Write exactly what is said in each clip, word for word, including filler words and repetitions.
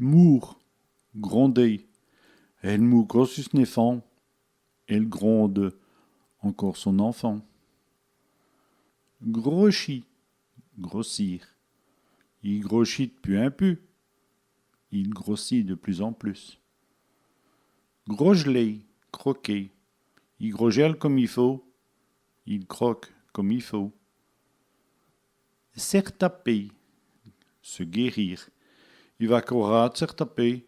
Moûre, gronder. Èle moûre co s' èfant. Elle gronde encore son enfant. Grochi, grossir. I grochit d' pus en pus. Il grossit de plus en plus. Grojeler, croquer. I grojèle come i faut. Il croque comme il faut. S'èrtaper, se guérir. I va co râde s'èrtaper.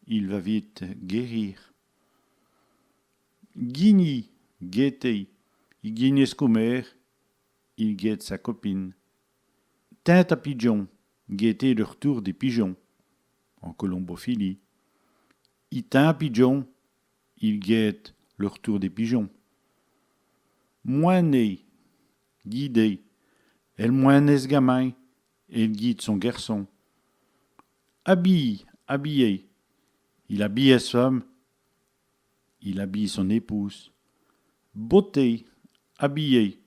Il va vite guérir. Guignî, guetter. I guigne ès' coumére. Il guette sa copine. Tinde à pidjons, guetter le retour des pigeons. En colombophilie. I tind à pidjons, il guette le retour des pigeons. Mwin.ner, guider. Èle mwin.ne ès' gamin, elle guide son garçon. Abiyî, habiller. I abîye ès' feume. Il habille son épouse. Boter, habiller.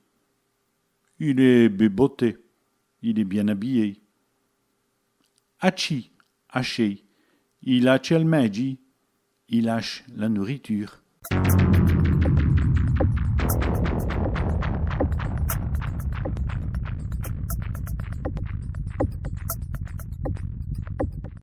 Il èst bén boté. Il est bien habillé. Hatchî, hacher. Il hatche èl mindjî. Il hache la nourriture.